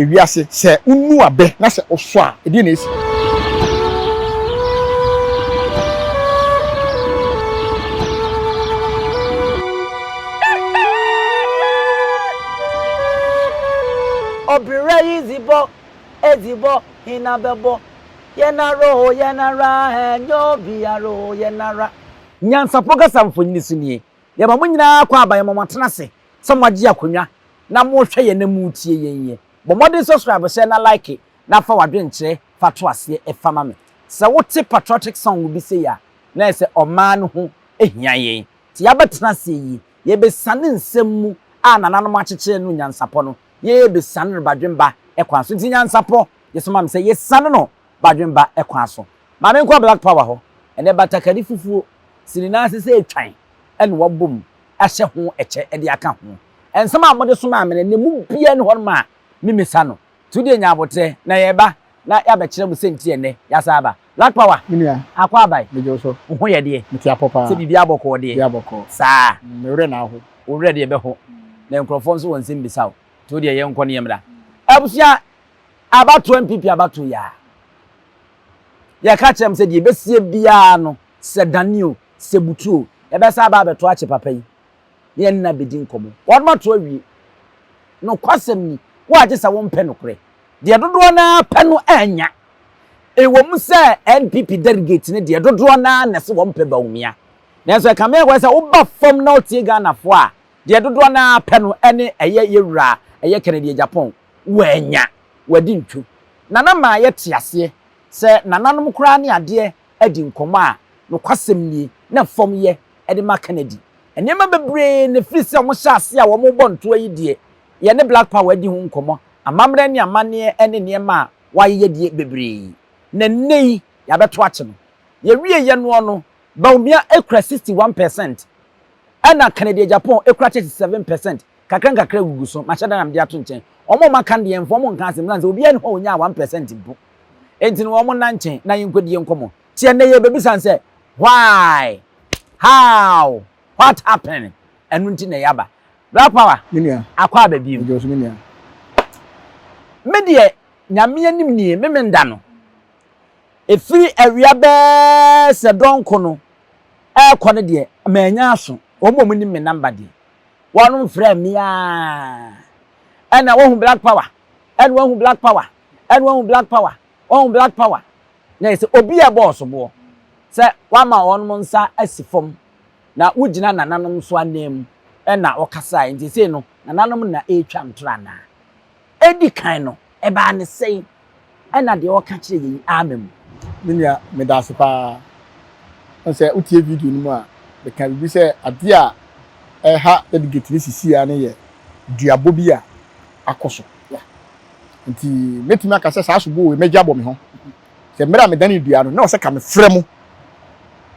Ewiase, sɛ wonu abɛ na sɛ wosɔ a, ɛdeɛn na ɛsi? Ɔbrɛ yi dzi bɔ, edzi bɔ, hena bɛbɔ? Yɛn ara o, yɛn ara, ɛnyɛ obiara o, yɛn ara. Nyansapɔ kasa mfonini so nie. Yɛma mo nyinaa kɔ aba, yɛma mo atena ase sɛ moagye akonnwa na mohwɛ yɛn na moretie yɛn yi. Bɔ mmɔden subscribe, hyɛ na like na fa w'adwenkyerɛ fa to aseɛ fa ma me. Sɛ wote patriotic song bi sei a, na ɛyɛ sɛ ɔman no ho hia yɛn. Nti yɛabɛtena aseɛ yi, yɛrebɛsiane nsɛm mu a nananom akyekyere no nyansapɔ no, yɛrebɛsiane no badwemba kwan so. Nti nyansapɔ, yɛsoma me sɛ yɛsiane no badwemba kwan so. Ma menkɔ Black Power hɔ. Ɛnnɛ batakari fufuo si ne nan ase sɛ ɛretwan na wabom ahyɛ ho kyɛ de aka ho. Nsɛm a mode somaa me no, ɛnnɛ mu biara nni hɔnom a memmisa no. Nti wodeɛ nya aboterɛ na yɛreba na yɛabɛkyerɛ mo sɛnti ɛnnɛ yɛasan aba. Black Power, Me nua, akɔ abae? megye wo so. Wo ho yɛ deɛ? Mete apɔ paa. Sɛ biribiara bɔkɔɔ deɛ? Biribiara bɔkɔɔ. Saa? Me werɛ na aho. Wo werɛ deɛ ɛbɛho. Na nkurɔfoɔ nso wɔ nsɛm bisa wo. Nti wodeɛ yɛnkɔ na yɛmmra. Abusua, abatoɔ NPP abatoɔ yi ara, yɛka kyerɛ mo sɛ deɛ ɛbɛsie biara no, sɛ dane o, sɛ butu o, yɛbɛsan aba abɛto akye papa yi na yɛne no abɛdi nkɔmmɔ. Wɔnom ato awie. Nokwasɛm ni, wo a gye sɛ wompɛ nokorɛ. Deɛ dodoɔ no ara pɛ no annya. Ɛwɔ mu sɛ NPP delegate no deɛ dodoɔ no ara na ɛse wɔmpɛ Bawumia. Nanso ɛkame akɔyɛ sɛ woba fam na wotie Ghanafoɔ a, deɛ dodoɔ no ara pɛ no ne ɛyɛ yɛwura ɛyɛ Kennedy Agyapong. Wannya. Wadi ntwo. Nana maa yɛte aseɛ sɛ nananom koraa ne adeɛ adi nkɔmmɔ a, nokwasɛm nie, na fam yɛ de ma Kennedy. Nneɛma bebree na ɛfiri sɛ wɔhyɛɛ aseɛ a wɔrebɔ ntoa yi deɛ, yɛne Black Power adi ho nkɔmmɔ, amammerɛ ne amanneɛ ne nneɛma a wɔayeyɛ deɛ bebree. Na nnɛ yi, yɛabɛto akye no. Yɛwieeɛ noɔ no, Bawumia kura 61 percent, ɛna Kennedy Agyapong kura 37 percent. Kakra nkakra gugu so, mahyɛ da na mede ato nkyɛn. Wɔn a wɔaka no deɛ, yɛmfa wɔn nka asɛm, ɛsiane sɛ obiara nni hɔ a ɔnyaa 1 percent mpo. Enti no wɔn nna nkyɛn na yɛnkɔdi yɛn nkɔmmɔ. Nti ɛnnɛ yɛrebɛbisa no sɛ, Why? How? What happened? Ɛno nti na yɛaba. Black Power, Me nua. akɔ aba bio. Megye wo so me nua. Me deɛ, Nyame anim nie, me menda no. Ɛfiri awia bɛɛ sɛ dɔnko no ɛrekɔ no deɛ, mannya aso. Wɔn a wɔnim me number deɛ, wɔnom frɛɛ me ara. Ɛna woahu Black Power? Ɛna woahu Black Power? Ɛna wahu black power, wahu black power. Na yɛ sɛ obi a ɛbɔ ɔsoboɔ sɛ wama wɔn nsa asi fam na wogyina nananom nso ananmu ɛna wɔkasaeɛ nti sei no nananom na ɛretwa ntorɔ anaa? Ɛdi kan no ɛbaa ne sɛn ɛna deɛ ɔka kyerɛ yɛn yi ama mu? Me nua, meda ase paa. Wohu sɛ wotie video no mu a, meka biribi sɛ adeɛ a ɛha delegate no sisi ara no yɛ duabɔ bi a akɔ so. Nti mɛtumi aka sɛ saa sobo wei mɛgye abɔ me ho. Sɛ mmerɛ a medanee dua no, na ɔsɛ ka mefrɛ mo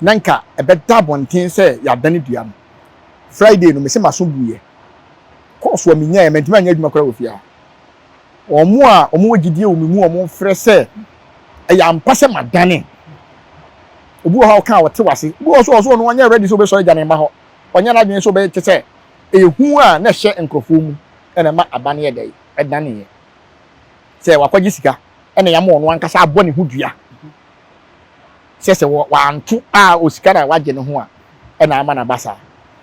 na nka ɛbɛda abɔnten sɛ yɛadane dua no. Friday no, mese m'aso buiɛ. Kɔɔso a menyaeɛ, mantumi anyɛ adwuma koraa wɔ fie ha. Wɔn a wɔwɔ gyidie wɔ me mu a wɔfrɛ sɛ ɛyɛ ampa sɛ madane. Obi wɔ hɔ a ɔka a ɔte w'ase. Obi wɔ hɔ nso a ɔso ɔno ɔnyɛ ready sɛ ɔbɛsɔre agya ne mma hɔ. Ɔnyɛ n'adwene sɛ ɔbɛyɛ kyɛ sɛ ehu a na ɛhyɛ nkurɔfoɔ mu na ɛma aba no yɛ dɛn? Ɛdaneeɛ. Sɛ wakɔgye sika na yɛama ɔno ankasa abɔ ne ho dua sɛ sɛ wanto a osika na wagye ne ho a ɛna ama no aba saa.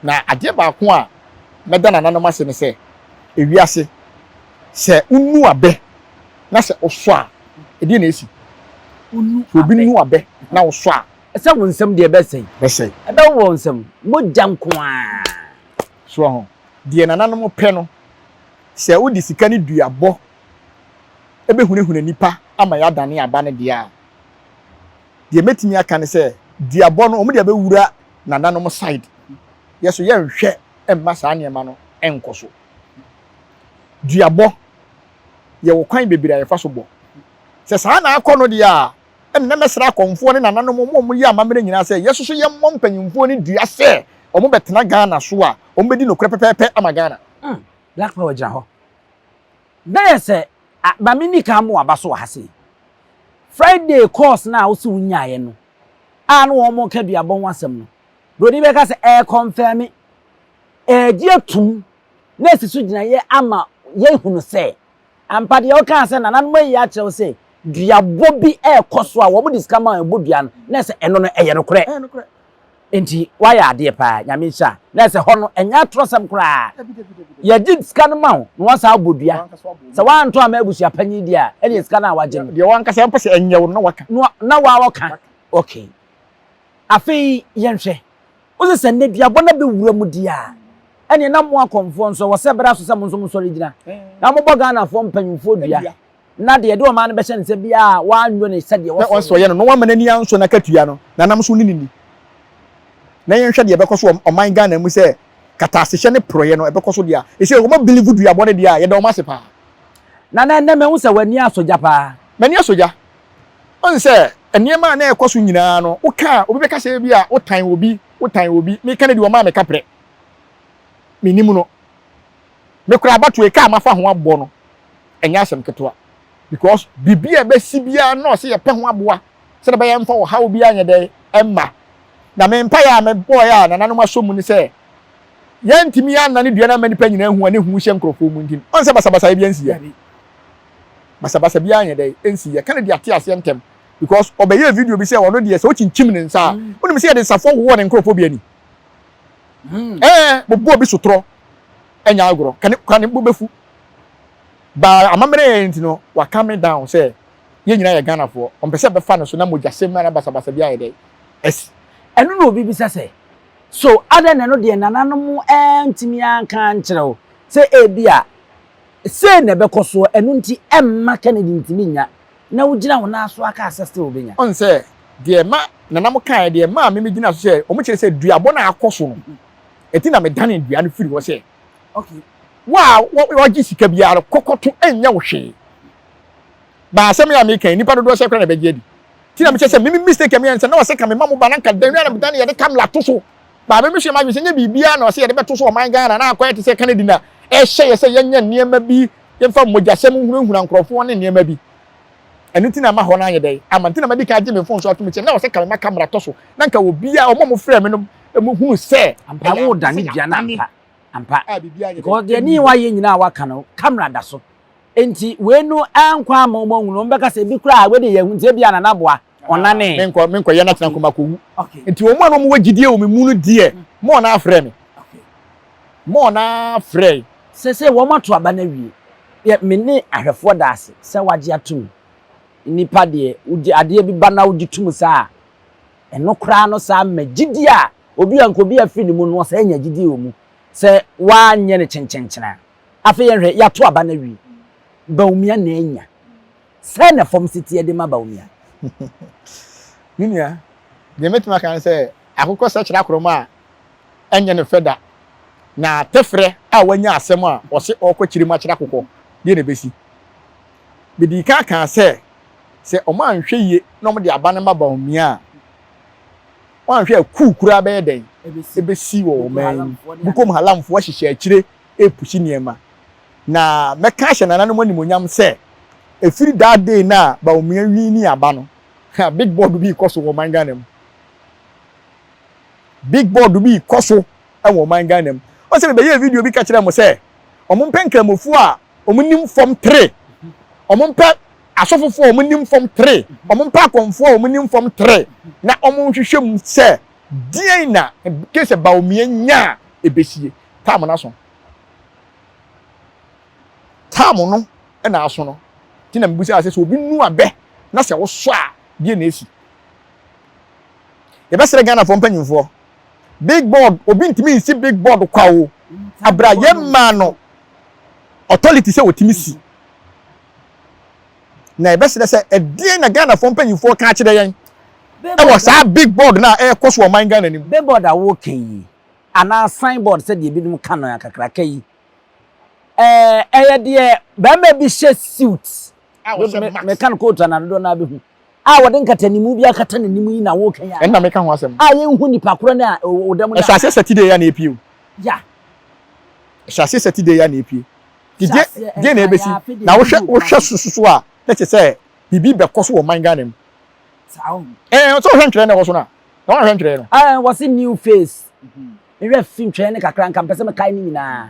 Na adeɛ baako a mɛda nananom ase ne sɛ, ewiase sɛ wonu abɛ na sɛ wosɔ a, ɛdeɛ na ɛsi? Wonu Sɛ obi abɛ. nu abɛ na wosɔ a. Sɛ wo nsam deɛ ɛbɛsɛe. Bɛsɛe. Ɛbɛwɔ wo nsam. Mogya nko ara. So ho. Deɛ nananom pɛ no, sɛ wode sika ne duabɔ bɛhunahuna nnipa ama yɛadane aba no deɛ a, deɛ mɛtumi aka ne sɛ, duabɔ no, wɔde abɛwura nananom side. Yɛ so yɛnhwɛ mma saa nneɛma no nkɔ so. Duabɔ, yɛwɔ kwan bebree a yɛfa so bɔ. Sɛ saa na akɔ no deɛ a, ɛnna na mɛsrɛ akɔmfoɔ ne nananom, wɔn a wɔyɛ amammerɛ nyinaa sɛ, yɛ nso yɛmmɔ mpanyimfoɔ no dua sɛ wɔbɛtena Ghana so a, wɔbɛdi nokorɛ pɛpɛɛpɛ ama Ghana. Mm, Black Power gyina hɔ. Bɛyɛ sɛ, ah, ma menni kan mo aba so wɔ ha sei. Friday course no a wose wonyaeɛ no, a na wɔn reka duabɔ ho asɛm no, Buroni bɛka sɛ ɛrekɔnfɛme, ɛregye atum, na asi so gyinaeɛ ama yɛahunu sɛ. Ampa deɛ wokaa sɛ nananom ayi akyerɛ wo sɛ duabɔ bi ɛrekɔ so a wɔn de sika ma ɛbɔ dua no, na ɛsɛ ɛno no ɛyɛ nokorɛ. Ɛyɛ nokorɛ. Nti woayɛ adeɛ paa, Nyame nhyira. Na ɛsɛ hɔ no ɛnyɛ atorɔsɛm koraa. Dabi dabi dabi dabi. Yɛgye sika no ma wo na woasan abɔ dua. Wankasa wabɔ Sɛ woantɔ amma abusua panyin deɛ a, ɛneɛ sika no a wagye no. Deɛ wankasa mpɛ sɛ ɛnyɛ wo no na waka. Na wa wɔka. Okay. Afei yɛnhwɛ. Wose sɛ nnɛ duabɔ no abɛwura mu deɛ a, ɛneɛ na mo akɔmfoɔ nso ɛwɔ sɛ berɛ aso sɛ mo nso mosɔre gyina na mobɔ Ghanafoɔ mpanyimfoɔ dua na deɛ ɛde ɔman no bɛhyɛ ne nsa biara a wanyɔ ne sɛdeɛ Na wɔsɔ ɔsɛ ɔyɛ no na wama n'ani ansɔ n'akatua no, nanam so ne no ni. Na yɛnhwɛ deɛ ɛbɛkɔ so wɔ ɔman Ghana mu sɛ katasehyɛ ne porɔeɛ no ɛbɛkɔ so deɛ a, ɛsei wɔn abilivu duabɔ no deɛ a, yɛda wɔn ase paa. Nana ɛnnɛ mahu sɛ w'ani asɔ gya paa. M'ani asɔ gya. Wohu sɛ nneɛma a na ɛrekɔ so nyinaa no, woka a, obi bɛka sɛ ebia wotan obi, wotan obi. Meka no deɛ ɔmaa me kaprɛ. Mennim no. Me koraa abatoɔ yi, kaa a mafa ho abɔ no, ɛnyɛ asɛm ketewa. Because biribi a ɛbɛsi biara na ɔsɛ yɛpɛ ho aboa sɛdeɛ ɛbɛyɛ mfa ɔhaw biara nyɛ dɛn mma. Na me mpaeɛ a mebɔeɛ a nananom asɔ mu ne sɛ, yɛntumi annane dua no amma nnipa nyinaa ahu a ne hu hyɛ nkurɔfoɔ mu nti no, ɔn sɛ basabasayɛ biara nsiiɛ. Basabasa biara nyɛ dɛn nsi yɛ. Kennedy ate aseɛ ntɛm because ɔbɛyɛɛ video bi sɛ ɔno deɛ sɛ wokyinkyim ne nsa a, wonim sɛ yɛde nsafoɔ wowɔ ne nkurɔfoɔ bi ani. Ɛɛ, bobɔ obi sotorɔ ɛnyɛ agorɔ, kane kane bo bɛfu. Baa amammerɛ yɛ nti no, wa calm down sɛ yɛn nyinaa yɛ Ghanafoɔ, ɔmpɛ sɛ ɛbɛfa ne so na mogyasɛm anaa basabasa bi ayɛ dɛn asi. Ɛno na obi bisa sɛ, So adɛn na ɛno deɛ nananom antumi anka ankyerɛ wo sɛ ebia Sei na ɛbɛkɔ soɔ, ɛno nti ɛmma Kennedy ntumi nnya, na wogyina wo nan so aka sɛ still wobɛnya. Ɔn sɛ, deɛ ɛma Nana mo kaeɛ, deɛ ɛmaa me megyina so sɛ, wɔn kyerɛ sɛ duabɔ no a akɔ so no, ɛti na medanee dua no firi hɔ sɛ, wo a wagye sika biara no, kɔ kɔto, ɛnyɛ wo hwee. Ba asɛm yi a meka yi, nnipa dodoɔ sɛ koraa na ɛbɛgye adi. Ti na mekyerɛ sɛ, me me mistake a meyɛ ne sɛ, na ɔsɛ ka mema mo ba na nka dan no a na medane yɛde camera to so. Maame me sua m'adwene sɛ nyɛ biribiara na ɔsɛ yɛde bɛto so ɔman Ghana na akɔyɛ te sɛ Kennedy na ɛhyɛ yɛ sɛ yɛnyɛ nneɛma bi, yɛmfa mogyasɛm nhunahuna nkurɔfoɔ ne nneɛma bi. Ɛno nti na ama hɔ no ayɛ dɛn ama nti na madi kan agye me mfomso atom kyɛ na ɔsɛ ka mema camera tɔ so na nka obiara wɔn a wɔfrɛ me no hunu sɛ Ampa wo dane dua no ampa ampa because deɛ ne wayɛ nyinaa waka no camera da so nti wei no ankɔ ama wɔn ahunu wɔn bɛka sɛ ebi koraa wei deɛ yɛahu nti ebi a Nana boa ɔnanee. Menkɔ menkɔ yɛ na tena nkɔma kɔwu. Nti wɔn a na wɔwɔ gyidie wɔ me mu no deɛ more na afrɛ me. More na afrɛ. Sese wɔn ato aba no awie. Yɛ me ne ahwɛfoɔ da ase sɛ wagye atum. Nnipa deɛ wogye adeɛ bi ba na wogye tum saa a, ɛno koraa no saa ma gyidie a obi a nka obi afiri ne mu no ɔsan nya gyidie wɔ mu sɛ woanyɛ no kyenkyenkyen a. Afei yɛnhwɛ, yɛato aba no awie. Bawumia na anya. Sɛn na fam si teɛ de ma Bawumia? Me nua, deɛ mɛtumi aka ne sɛ, akokɔ sɛ kyerɛ akorɔma a, ɛnyɛ no fɛ da. Na tɛfrɛ a wanya asɛm a ɔse ɔrekɔ kyerɛ mu akyerɛ akokɔ, deɛ na ɛbɛsi? Medii kan kaa sɛ, sɛ wɔanhwɛ yie na wɔde aba no ma Bawumia a, wɔanhwɛ a coup koraa bɛyɛ dɛn? Ɛbɛsi wɔ ɔman yi mu. Bukom Halamfoɔ hyehyɛ akyire repushi nneɛma. Na mɛka ahyɛ nananom animuonyam sɛ, ɛfiri that day no a Bawumia winii aba no, ha, big board bi rekɔ so wɔ ɔman Ghana mu. Big board bi rekɔ so wɔ ɔman Ghana mu. Wɔn sɛ mebɛyɛɛ video bi ka kyerɛɛ mo sɛ, wɔn mpɛ nkramofoɔ a wɔn nim fam tere, wɔn mpɛ asɔfofoɔ a wɔn nim fam tere, wɔn mpɛ akɔmfoɔ a wɔn nim fam tere, na wɔn nhwehwɛ mu sɛ deɛn na case Bawumia nya a ɛbɛsie. Tam no aso. Tam no na aso no. Nti na mebisa sɛ, sɛ obi nu abɛ na sɛ wosɔ a, deɛ na esi? Yɛbɛsrɛ Ghanafoɔ mpanyinfoɔ, big board, obi ntumi nsi big board kwa o. Abira yɛmmaa no authority sɛ otumi si. Na yɛbɛsrɛ sɛ, ɛdeɛn na Ghanafoɔ mpanyinfoɔ ka akyerɛ yɛn ɛwɔ saa big board no a ɛrekɔ so wɔ ɔman Ghana no mu? Big board a woreka yi, anaa sign board sɛdeɛ ebinom ka no kakraka yi, ɛɛ ɛyɛ deɛ barima bi hyɛ suit, A ɔhyɛ mask. meka no coat anaa dodoɔ no ara bɛhu, a wɔde nkatanimu bi akata n'anim yi na woreka yi Ɛno na meka ho asɛm. A yɛnhu nipa korɔ no a ɔda mu no. Ɛhyɛ aseɛ Saturday yi a na ɛpue o. Ya. Ɛhyɛ aseɛ Saturday yi a na ɛpue. Nti Hyɛ deɛ aseɛ deɛ na ɛnka ɛbɛsi? yɛ afe deɛ Na wohwɛ ɛbɛdu wohwɛ ɔkwan. so so a na kyerɛ sɛ biribi bɛkɔ so wɔ ɔman Ghana mu. Saa o. Ɛɛ sɛ wohwɛ ntwerɛ no a ɛwɔ so no a, na woanhwɛ ntwerɛ no. Ɛɛ wɔse new face. Me werɛ fi ntwɛn no kakra nka mpɛ sɛ mekae ne nyinaa.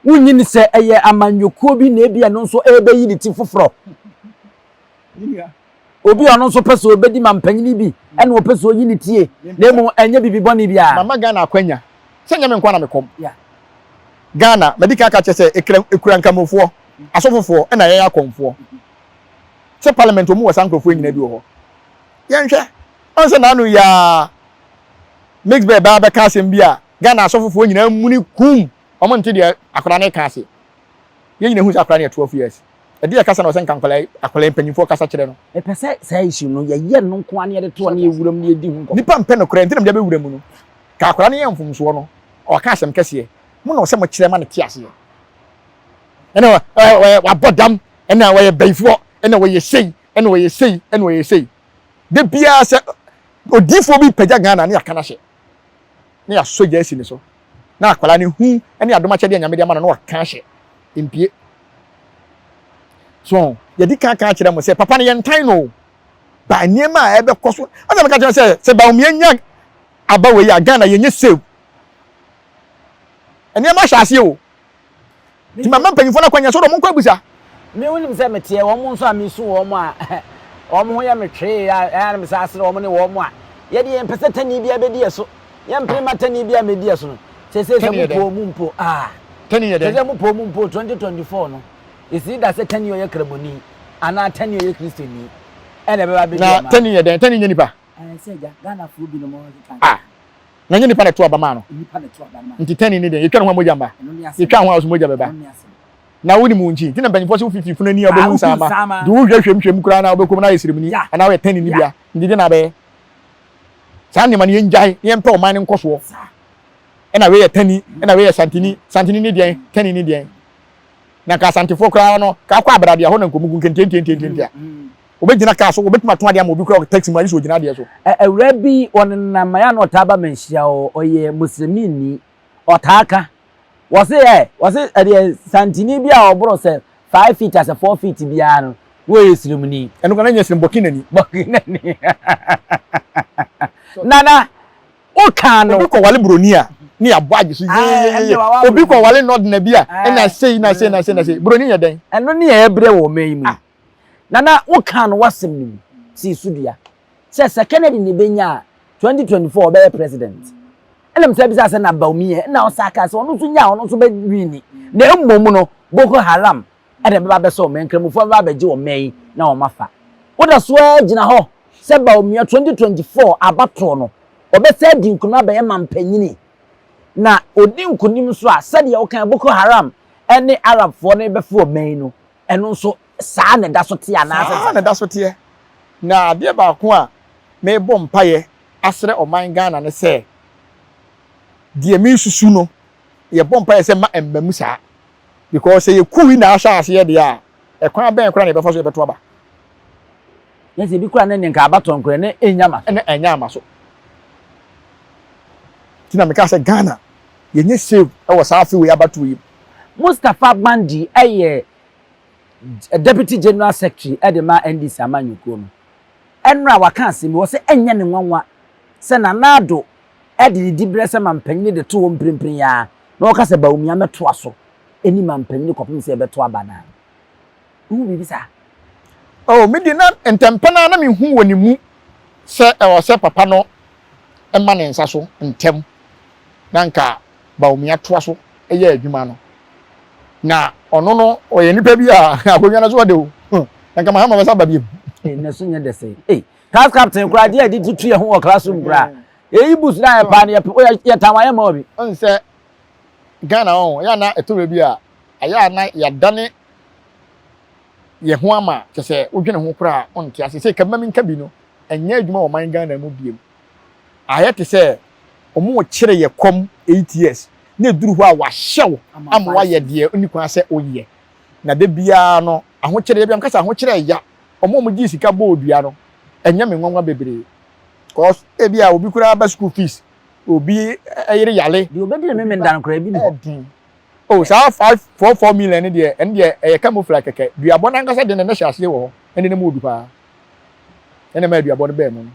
Wonnye nni sɛ ɛyɛ amanyɔkuo bi na ebia ɛno nso ɛrebɛyi ne ti foforɔ? Obi a ɔno nso pɛ sɛ ɔbɛdi mampanyini bi ɛna ɔpɛ sɛ ɔyi ne tie na mmom ɛnyɛ biribi bɔne biara. Mama Ghana akwanya sɛ nyɛ me nkoa na mekɔm. Ghana, madi kan aka akyerɛ sɛ ekura ekura nkramofoɔ, asɔfofoɔ ɛna yɛyɛ akɔmfoɔ. Sɛ parliament wɔn wɔ saa nkurɔfoɔ yi nyinaa bi wɔ hɔ. Yɛnhwɛ. Ɔn sɛ n'ano yi ara Mixbel baa bɛka asɛm bi a Ghana asɔfofoɔ nyinaa muni kum. Wɔn nte deɛ akwadaa no reka ase. Yɛn nyinaa hu sɛ akwadaa no yɛ 12 years. Ɛdeɛ kasa na ɔsɛ nka nkwadaa yi, akwadaa yi mpanyinfoɔ kasa kyerɛ no. Mepɛ sɛ saa issue no yɛyɛ no nko ara na yɛde to hɔ na yɛwura mu na yɛdi ho nkɔmmɔ. Nipa mpɛ nokorɛ nti na mede abɛwura mu no. Ka akwadaa no yɛ mfomsoɔ no, ɔka asɛm kɛseɛ. Mo na ɔsɛ mo kyerɛ ma no te aseɛ. Ɛna wabɔ dam, ɛna ɔyɛ bayifoɔ, ɛna ɔyɛ sei, ɛna ɔyɛ sei, ɛna ɔyɛ sei. Da biara sɛ odiifoɔ bi pagya Ghana ne yɛaka no ahyɛ. Na yɛasɔ gya asi ne so. Na akwadaa no hu ne adom akyɛdeɛ a Nyame de ama no na waka ahyɛ. Mpie. So yɛdi kan ka akyerɛ mo sɛ papa no yɛntan no o. Ba nneɛma a ɛbɛkɔ so. Ɛna meka kyerɛ sɛ sɛ Bawumia nya aba wei a Ghana yɛnyɛ save. Nneɛma ahyɛ aseɛ o. Nti mama mpanyinfoɔ no akwanya sɛ wɔn nkɔ abusa. Me wonim sɛ meteɛ wɔn nso a mesu wɔn a wɔn ho yɛ me twee a ɛyɛ na mesan asere wɔn ne wɔn a yɛde yɛn pɛ sɛ tani biara bɛdi yɛ so yɛmpere ma tani biara mmɛdi yɛ so no sɛsɛ sɛ mo poo mu mpo a sɛsɛ mo poo mu mpo 2024 no ɛsi da sɛ tani ɔyɛ kramoni anaa tani ɔyɛ kristoni ɛna ɛbɛba bɛdi na tani yɛ dɛn? Tani nyɛ nipa? Sɛ agya Ghanafoɔ binom keka ah Na ɛnyɛ nipa na ɛto aba maa no. Nti tɛnee ne deɛn? Yɛtwa ne ho a mogya mma. Yɛtwa ho a nso mogya bɛba. Na wonim wo nkyi. Nti na mpanyinfoɔ se wofifi funu ani a wobɛhu nsaama. Nti wohwɛ hwɛm hwɛm koraa na wobɛkɔ mu na ayɛ sremuni anaa woyɛ tɛnee no bi a, nti deɛn na abɛyɛ? Saa nneɛma no yɛngyae na yɛmpɛ ɔman no nkɔsoɔ. Ɛna wei yɛ tɛni, ɛna wei yɛ santini. Santini ne deɛn? Tɛnee ne deɛn? Na nka Asantefoɔ koraa no, ka akɔ abrade a, hɔ na nka wɔgu nkentiantiantiantia. Wɔbɛgyina kaa so, wɔbɛtumi atɔn adeɛ ama obi koraa wɔ taxi mu a, gye sɛ ɔgyina adeɛ so. Awuraa bi, ɔnenam, ɛyɛ a na ɔtaa ba manhyia hɔ, ɔyɛ Muslimini, ɔtaa ka, wɔse ɛ, wɔse ɛdeɛ Santini bi a ɔboro sɛ 5 feet asɛ 4 feet biara no, na ɔyɛ Sremuni. Ɛno koraa na ɛnyɛ Srem, Burkinani. Burkinani. Nana, Wokaa no. Obi kɔwale buroni a, ne yɛabɔ agye so yeyeyeye. Obi kɔwale nɔdena bi a, ɛna sei na sei na sei na sei. Buroni yɛ dɛn? Ɛno ne yɛbrɛ wɔ ɔman yi mu yi. Nana, wokaa no w'asɛm no mu sii so dua sɛ sɛ Kennedy na ɛbɛnya a, 2024 ɔbɛyɛ president. Ɛna mesan bisaa sɛ na Bawumia ɛ? Ɛna ɔsan kaa sɛ ɔno nso nya a, ɔno nso bɛwini. Na mmom no, Boko Haram ɛna ɛbɛba abɛsɛ ɔman, Nkramofoɔ bɛba abɛgye ɔman yi na wɔafa. Woda so ara gyina hɔ sɛ Bawumia 2024 abatoɔ no, ɔbɛsan adi nkunim abɛyɛ mampanyini. Na ɔdi nkunim nso a, sɛdeɛ wokae Boko Haram ne Arabfoɔ no rebɛfa ɔman yi no, ɛno nso saa na ɛda so teɛ anaasɛ Saa na ɛda so teɛ. Na adeɛ baako a merebɔ mpaeɛ asrɛ ɔman Ghana ne sɛ, deɛ meresusu no, yɛbɔ mpaeɛ sɛ mma ɛmma mu saa. Because sɛ yɛ coup yi na ahyɛ aseɛ deɛ a, ɛkwan bɛn koraa na yɛbɛfa so yɛbɛto aba? Nyɛ sɛ ebi koraa ne ne nka abatɔ nkoraa ne ɛnya ama so. Ɛne ɛnya ama so. Nti na meka sɛ Ghana yɛnyɛ save ɛwɔ saa afe wei abatoɔ yi mu. Mustapha Gbandi yɛ Deputy General Secretary de ma NDC amanyɔkuo no. Ɛnora waka asɛm bi, ɔse ɛnyɛ ne nwanwa sɛ Nana Addo de ne diberɛ sɛ mampanyini de to hɔ mprempren yi ara na ɔka sɛ Bawumia mmɛtoa so nni mampanyini kɔpem sɛ yɛbɛto aba no a. Wohu biribi saa? Oh, me de na ntɛmpɛ no ara na mehu wɔ ne mu sɛ ɛwɔ sɛ papa no ma ne nsa so ntɛm na nka Bawumia toa so yɛ adwuma no. Na ɔno no, ɔyɛ nipa bi a akonnwa no so ɔde o. Na nka Mahama bɛsa aba biom. Ei, na so nyɛ dɛ sɛ. Ei, class captain koraa adeɛ a yɛde tutu yɛn ho wɔ classroom koraa. Eyi books na yɛ paa no yɛ yɛ tan wayɛ ma obi. Ɔn sɛ Ghana ɔn ɛyɛ a na ɛtɔ baabi a ayɛ a na yɛadane yɛn ho ama kyɛ sɛ wodwene ho koraa a ɔnte ase. Sɛ kama menka bi no ɛnyɛ adwuma wɔ ɔman Ghana mu biom. Ayɛ te sɛ wɔn rekyere yɛ kɔm 8 years na ɛduru hɔ a wahyɛ wo ama woayɛ deɛ ɔnni kwan sɛ woyɛ. Na da biara no ahokyere, da biara meka sɛ ahokyere ɛya. Wɔn a wɔgyee sika bɔɔ dua no ɛnyɛ me nwanwa bebree. Cause ebia obi koraa ba school fees, obi yere yale. Deɛ obedi ne memenda no koraa ebi ni hɔ. Ɛden. Oh saa 544 million no deɛ ɛno deɛ ɛyɛ camouflage kɛkɛ. Duabɔ no ankasa deɛ na ɛhyɛ aseɛ wɔ hɔ. Ɛnde na mu odu paa. Ɛna ɛma aduabɔ no baa mu no.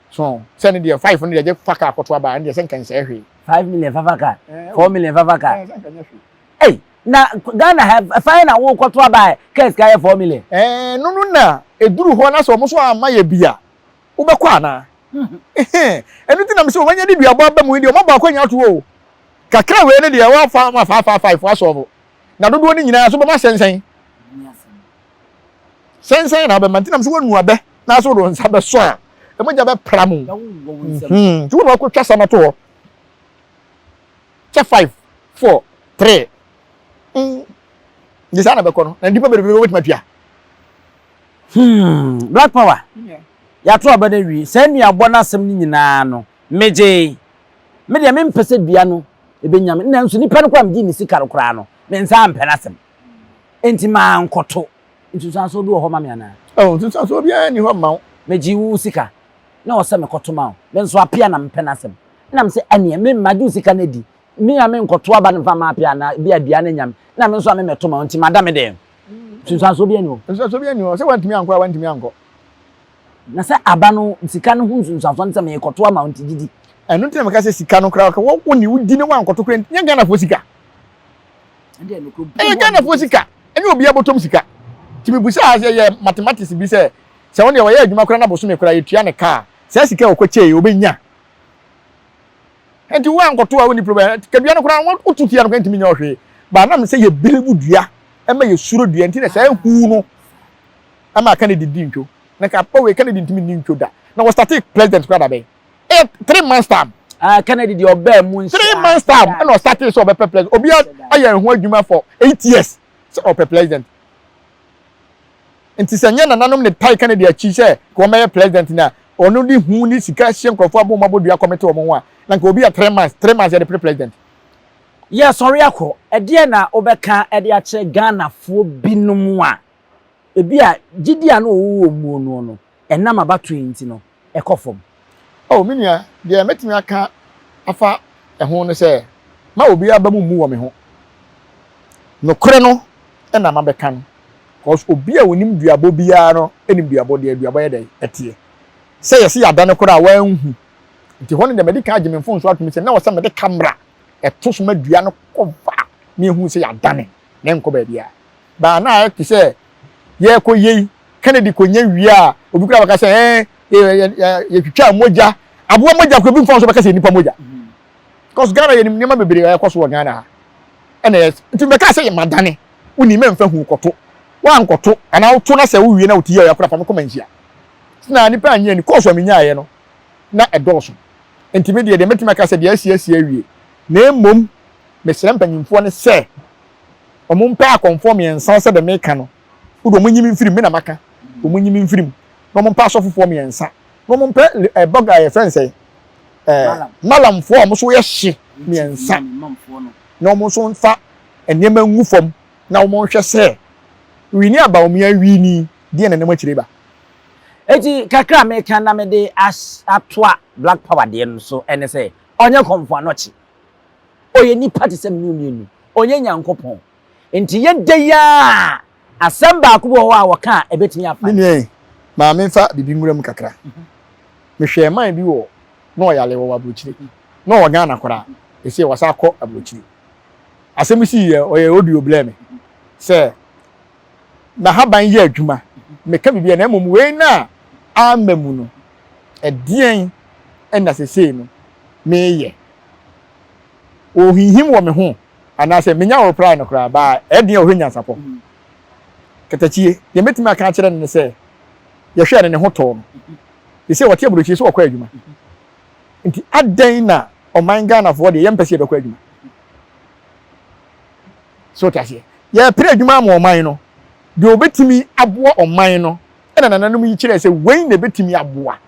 So sɛ ne deɛ five no deɛ gye fa kaa kɔto aba ɛno deɛ sɛ nka nsɛɛ hwee. 5 million fafa kaa, 4 million fafa kaa. Sɛ nka nyɛ hwee. Ei, na Ghana ha ɛfa na wokɔto aba a kaa sika yɛ 4 million. Ɛɛ no no na ɛduru hɔ na sɛ wɔn nso amma yɛ bi a, wobɛkɔ anaa? Ɛno nti na mesɛ wɔn anya de duabɔ aba mu yi deɛ wɔn abɔ akwanya ato o. Kakra wei no deɛ wɔafa ma five five five asɔɔbo. Na dodoɔ no nyinaa so bɛma sɛnsɛn. Sɛnsɛn na abɛma nti na mesɛ wɔanu abɛ na so wode nsa bɛsɔ a ɛmogya bɛpra mu. Nti wo na wakɔtwa sa no to hɔ. Kyɛ 5, 4, 3. Nti saa na bɛkɔ no. Na nnipa bebrebe wɔbɛtumi atua. Hmm, Black Power. Yɛato aba no awie. Saa nnuabɔ no asɛm no nyinaa no, megyee. Me deɛ mempɛ sɛ dua no ɛbɛnya me. Nanso nipa no koraa megyee ne sika no koraa no, me nsa ampɛ n'asɛm. Enti mankɔto. Nsunsuansoɔ bi wɔ hɔ ma me anaa? Oh, nsunsuansoɔ biara nni hɔ mma wo. Megyee wo sika, na ɛwɔ sɛ mekɔto ma wo. Me nso apea na mepɛ n'asɛm. Ɛna mese, ɛneɛ, me magye wo sika no adi. Me a menkɔto aba no mfa mma apea anaa ebia dua no anya me, na me nso a memmɛto ma wo nti mada me dɛm. Nsunsuansoɔ biara nni hɔ. Nsunsuansoɔ biara nni hɔ. Sɛ woantumi ankɔ a, woantumi ankɔ. Na sɛ aba no, sika no ho nsunsuansoɔ ne sɛ merekɔto ama wo nti gye di. Ɛno nti na meka sɛ sika no koraa, wo ne wodi na woankɔto koraa, nyɛ Ghanafoɔ sika. Ɛyɛ Ghanafoɔ sika, ɛnyɛ obiara bɔtɔm sika. Nti mebusaa sɛ yɛ mathematics bi sɛ, sɛ wo deɛ wɔyɛ adwuma koraa na bosome koraa yɛtua ne ka a, saa sika a ɔkɔkyɛe ɔbɛnya. Nti woankɔto a wonni problem. Kadua no koraa woto tia no koraa ntumi nyɛ ɔhwee. Ba nam sɛ yɛbere dua ɛma yɛsuro dua nti na saa hu no ama Kennedy di ntwo. Na nka akpa wei Kennedy ntumi nni ntwo da. Na wɔstartee president koraa da bɛn? Ɛyɛ 3 months time. Ah, Kennedy deɛ ɔbaa mu nhyɛ. 3 months time ɛna ɔstartee sɛ ɔbɛpɛ president. Obi ayɛ ne ho adwuma for 8 years sɛ ɔpɛ president. Nti sɛ nyɛ nananom ne tae Kennedy akyi sɛ ka wɔmɛyɛ president na ɔno de hu ne sika hyɛ nkurɔfoɔ abɔ wɔn abɔ dua kɔmete wɔn ho a, na nka obi yɛ 3 months, 3 months yɛde pere president. Yɛsɔre akɔ, ɛdeɛn na wobɛka de akyerɛ Ghanafoɔ binom a ebi a gyidi a na wɔwɔ wɔ muo noɔ no, ɛnam abatoɔ yi nti no, ɛkɔ fam? Oh, me nua, deɛ mɛtumi aka afa ɛho ne sɛ, mma obiara aba mu mmu wɔ me ho. Nokorɛ no na mabɛka no, cause obi a ɔnim duabɔ biara no nim duabɔ, deɛ duabɔ yɛ dɛn? Ɛteɛ. Sɛ yɛse yɛadane koraa a, wanhu. Nti hɔ no deɛ madi kan agye me mfomsoɔ atom sɛ na ɛwɔ sɛ mede camera ɛto so ma dua no kɔ va na yɛhu sɛ yɛadane na ɛnkɔ baabiara. Baa na ayɛ te sɛ yɛrekɔ yei, Kennedy kɔnya wie a, obi koraa bɛka sɛ ɛɛ yɛtwitwaa mogya, aboa mogya koraa obi mfa so bɛka sɛ nipa mogya. Because Ghana yɛnim nneɛma bebree a ɛkɔ so wɔ Ghana ha. Ɛna yɛ nti bɛka sɛ madane, wonni mɛmfa hu kɔto. Woankɔto anaa woto na sɛ wowie na wote yɛ ɔyɛ koraa fa me kɔma nhyia. Na nipa anyɛ ni kɔɔso a menyaeɛ no na ɛdɔɔso. Nti me deɛ deɛ mɛtumi aka sɛ deɛ asi asi awie. Na mmom mesrɛ mpanyimfoɔ no sɛ wɔn mpɛ akɔmfoɔ mmiɛnsa sɛ deɛ meka no, wode wɔn nyi me mfiri mu, me na maka, wɔn nyi me mfiri mu, na wɔn mpɛ asɔfofoɔ mmiɛnsa, na wɔn mpɛ ɛ bɔga yɛfrɛ no sɛ ɛɛ malamfoɔ a wɔn nso yɛ hye mmiɛnsa, na wɔn nso nfa nneɛma ngu fam na wɔn nhwɛ sɛ wini aba wɔn yɛn wini deɛ na ɛnam akyire ba. Eti kakra a meka na mede atoa Black Power deɛ no so ne sɛ, ɔnyɛ Kɔmfo Anɔkye. Ɔyɛ nipa te sɛ me ne wo mmienu. Ɔnyɛ Nyankopɔn. Nti yɛ dɛ yi ara a, asɛm baako bi wɔ hɔ a wɔka a ɛbɛtumi afa. Me nua yi, ma memfa biribi nwura mu kakra. Mehwɛɛ man bi wɔ na ɔyare wɔ aburokyire. Na ɔwɔ Ghana koraa. Ɛsei wasan akɔ aburokyire. Asɛm sii yɛ, ɔyɛ audio blɛɛ me sɛ n'ahaban yɛ adwuma. Meka biribi a na mmom wei no a amma mu no, ɛdeɛn na sesei no meyɛ? Ɔrehinhim wɔ me ho anaasɛ menya wo reply no koraa baa ɛdeɛn a ɔhwɛ nyansapɔ. Katakyie, deɛ mɛtumi aka akyerɛ no ne sɛ yɛhwɛɛ no ne ho tɔɔ no. Sesei ɔte aburokyire sɛ ɔkɔ adwuma. Nti adɛn na ɔman Ghanafoɔ deɛ yɛmpɛ sɛ yɛbɛkɔ adwuma? So wote aseɛ? Yɛrepere adwuma ama ɔman no. Deɛ ɔbɛtumi aboa ɔman no ɛna nananom yi kyerɛɛ sɛ wei na ɛbɛtumi aboa.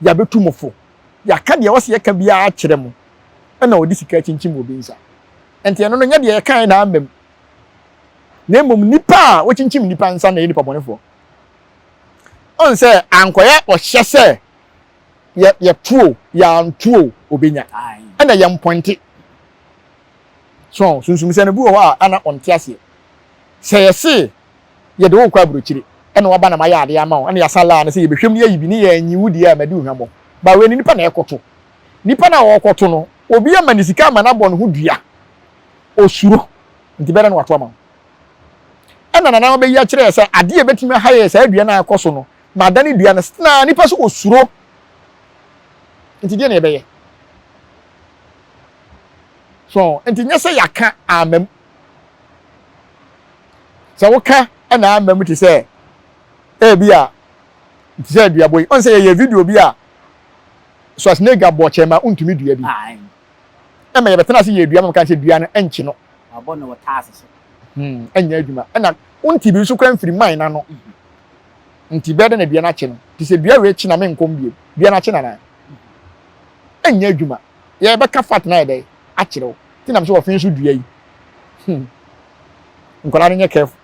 Yɛabɛtu mo fo. Yɛaka deɛ ɛwɔ sɛ yɛka biara akyerɛ mo. Ɛna ɔde sika akyinkyim obi nsa. Ɛnti ɛno no nyɛ deɛ yɛkaeɛ na amma mu. Na mmom nipa a wɔkyinkyim nipa nsa na ɛyɛ nipa bɔnefoɔ. Ɔn sɛ ankɔyɛ ɔhyɛ sɛ yɛ yɛto o, yɛanto o, ɔbɛnya. Ɛna yɛmpɔnte. So sunsum sɛ no bi wɔ hɔ a ana ɔnte aseɛ. Sɛ yɛse yɛde wo rekɔ aburokyire ɛna waba na mayɛ adeɛ ama wo ɛna yɛasa laa no sɛ yɛbɛhwɛ mu na yɛayi bi ne yɛanyi wo deɛ a madi wo hwammɔ. But wei no nipa na ɛkɔto. Nipa no a ɔrekɔto no obi ama ne sika ama no abɔ ne ho dua. Osuro. Nti bɛdɛ na wato ama wo. Ɛna nana bɛyi akyerɛ yɛ sɛ adeɛ a ɛbɛtumi aha yɛ saa dua no a ɛkɔ so no, ma adane dua no na nipa so osuro. Nti deɛ na yɛbɛyɛ. So nti nyɛ sɛ yɛaka amam. Sɛ woka ɛna amam te sɛ ebi a te sɛ aduabɔ yi. Ɔn sɛ yɛyɛ video bi a Schwarzenegger bɔ kyɛ ma wontumi dua bi. Ɛma yɛbɛtena ase yɛ dua ma ka sɛ dua no ɛnkye no. Wabɔ no wɔ taase so. Hmm, ɛnyɛ adwuma. Ɛna wonte bi nso kora mfiri man n'ano. Nti bɛyɛ dɛ na dua no akye no. Te sɛ dua wei kye na menkɔm bio. Dua no akye nana. Ɛnyɛ adwuma. Yɛbɛka fat na ayɛ dɛ akyerɛ wo. Nti nam sɛ wɔfe nso dua yi. Hmm. Nkwadaa no nyɛ careful.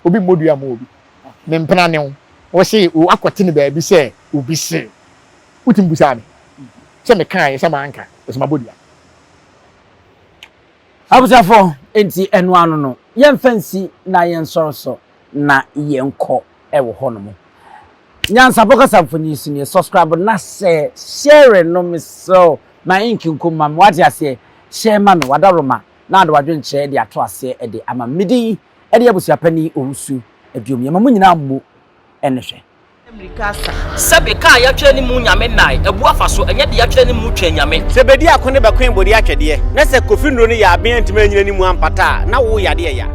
Obi mmɔ dua mma obi. Me mpena ne wo. Wo se akɔte no baabi sɛ obi se. Wotumi busaa me sɛ mekaeɛ sɛ manka, ɛsɛ mabɔ dua. Abusuafo, enti ɛno ano no, yɛmfa nsi na yɛnsɔre so na yɛnkɔ wɔ hɔnom. Nyansapɔ kasa mfonyin so nie, subscribe na share, share no mesrɛ wo, ma ink nko ma me, wate aseɛ, share ma me, wadaworoma na ade w'adwenkyerɛ de ato aseɛ de ama me. Me din de Abusuapanin Owusu Aduom, yɛma mo nyinaa mmo ne hwɛ. Mmirika asa. Sɛbe kaa yɛatwerɛ ne mu nyame nnae, abu afa so, ɛnyɛ de yɛatwerɛ ne mu twɛn nyame. Sɛ bedi ako ne bɛkoe bode atwɛdeɛ, na sɛ Kofi nnuro no yɛ aben antumi anyina ne mu ampata a, na wo yadeɛ ya.